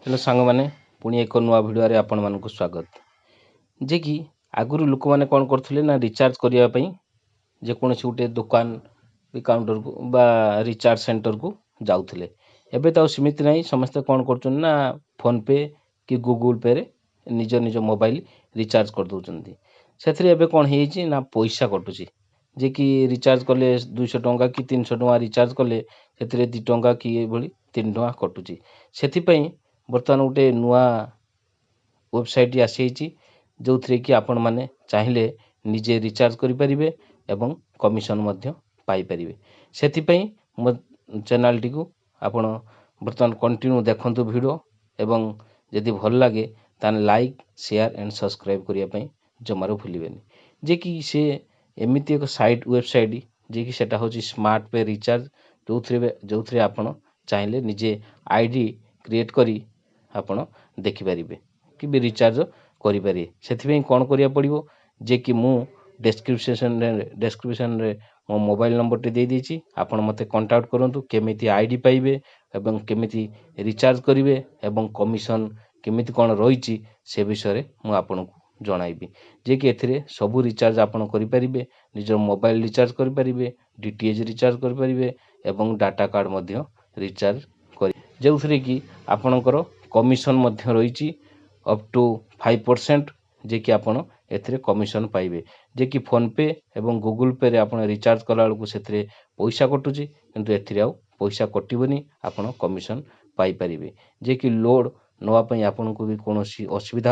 Hello ସାଙ୍ଗମାନେ, ପୁଣି ଏକ ନୂଆ ଭିଡ଼ିଓରେ ଆପଣମାନଙ୍କୁ ସ୍ୱାଗତ। ଯେ କି ଆଗରୁ ଲୋକମାନେ କ'ଣ କରୁଥିଲେ ନା, ରିଚାର୍ଜ କରିବା ପାଇଁ ଯେକୌଣସି ଗୋଟେ ଦୋକାନ ବି କାଉଣ୍ଟରକୁ ବା ରିଚାର୍ଜ ସେଣ୍ଟରକୁ ଯାଉଥିଲେ। ଏବେ ତ ଆଉ ସେମିତି ନାହିଁ। ସମସ୍ତେ କ'ଣ କରୁଛନ୍ତି ନା, ଫୋନ୍ପେ କି ଗୁଗୁଲ୍ ପେରେ ନିଜ ନିଜ ମୋବାଇଲ ରିଚାର୍ଜ କରିଦେଉଛନ୍ତି। ସେଥିରେ ଏବେ କ'ଣ ହେଇଯାଇଛି ନା, ପଇସା କଟୁଛି। ଯେ କି ରିଚାର୍ଜ କଲେ 200 ଟଙ୍କା କି 300 ଟଙ୍କା ରିଚାର୍ଜ କଲେ ସେଥିରେ 2 ଟଙ୍କା କି ଏଭଳି 3 ଟଙ୍କା କଟୁଛି। ସେଥିପାଇଁ ବର୍ତ୍ତମାନ ଗୋଟେ ନୂଆ ୱେବସାଇଟ୍ ଆସିଯାଇଛି, ଯେଉଁଥିରେ କି ଆପଣମାନେ ଚାହିଁଲେ ନିଜେ ରିଚାର୍ଜ କରିପାରିବେ ଏବଂ କମିଶନ୍ ମଧ୍ୟ ପାଇପାରିବେ। ସେଥିପାଇଁ ମୋ ଚ୍ୟାନେଲ୍ଟିକୁ ଆପଣ ବର୍ତ୍ତମାନ କଣ୍ଟିନ୍ୟୁ ଦେଖନ୍ତୁ ଭିଡ଼ିଓ ଏବଂ ଯଦି ଭଲ ଲାଗେ ତାହେଲେ ଲାଇକ୍, ସେୟାର ଆଣ୍ଡ ସବସ୍କ୍ରାଇବ୍ କରିବା ପାଇଁ ଜମାରୁ ଭୁଲିବେନି। ଯେ କି ସେ ଏମିତି ଏକ ସାଇଟ୍, ୱେବସାଇଟ୍, ଯିଏକି ସେଟା ହେଉଛି ସ୍ମାର୍ଟ ପେ ରିଚାର୍ଜ, ଯେଉଁଥିରେ ଆପଣ ଚାହିଁଲେ ନିଜେ ଆଇଡ଼ି କ୍ରିଏଟ୍ କରି ଆପଣ ଦେଖିପାରିବେ କି ବି ରିଚାର୍ଜ କରିପାରିବେ। ସେଥିପାଇଁ କ'ଣ କରିବାକୁ ପଡ଼ିବ? ଯେ କି ମୁଁ ଡେସ୍କ୍ରିପସନ୍ରେ ମୋ ମୋବାଇଲ୍ ନମ୍ବରଟି ଦେଇଦେଇଛି। ଆପଣ ମୋତେ କଣ୍ଟାକ୍ଟ କରନ୍ତୁ, କେମିତି ଆଇଡ଼ି ପାଇବେ ଏବଂ କେମିତି ରିଚାର୍ଜ କରିବେ ଏବଂ କମିଶନ୍ କେମିତି କ'ଣ ରହିଛି, ସେ ବିଷୟରେ ମୁଁ ଆପଣଙ୍କୁ ଜଣାଇବି। ଯେ କି ଏଥିରେ ସବୁ ରିଚାର୍ଜ ଆପଣ କରିପାରିବେ। ନିଜ ମୋବାଇଲ୍ ରିଚାର୍ଜ କରିପାରିବେ, ଡିଟିଏଚ୍ ରିଚାର୍ଜ କରିପାରିବେ ଏବଂ ଡାଟା କାର୍ଡ଼ ମଧ୍ୟ ରିଚାର୍ଜ କରି, ଯେଉଁଥିରେ କି ଆପଣଙ୍କର କମିଶନ୍ ମଧ୍ୟ ରହିଛି ଅପ୍ ଟୁ 5%। ଯେ କି ଆପଣ ଏଥିରେ କମିଶନ୍ ପାଇବେ। ଯେ କି ଫୋନ୍ପେ ଏବଂ ଗୁଗୁଲ୍ ପେରେ ଆପଣ ରିଚାର୍ଜ କଲାବେଳକୁ ସେଥିରେ ପଇସା କଟୁଛି, କିନ୍ତୁ ଏଥିରେ ଆଉ ପଇସା କଟିବନି, ଆପଣ କମିଶନ୍ ପାଇପାରିବେ। ଯେ କି ଲୋଡ଼୍ ନେବା ପାଇଁ ଆପଣଙ୍କୁ ବି କୌଣସି ଅସୁବିଧା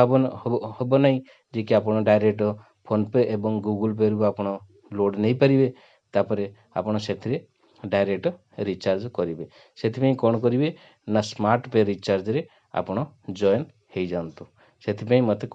ହେବ ନାହିଁ। ଯେ କି ଆପଣ ଡାଇରେକ୍ଟ ଫୋନ୍ପେ ଏବଂ ଗୁଗୁଲ୍ ପେରୁ ଆପଣ ଲୋଡ଼୍ ନେଇପାରିବେ, ତାପରେ ଆପଣ ସେଥିରେ ଡାଇରେକ୍ଟ ରିଚାର୍ଜ କରିବେ। ସେଥିପାଇଁ କ'ଣ କରିବେ ନା, ସ୍ମାର୍ଟ ପେ ରିଚାର୍ଜରେ ଆପଣ ଜଏନ୍ ହେଇଯାଆନ୍ତୁ। ସେଥିପାଇଁ ମୋତେ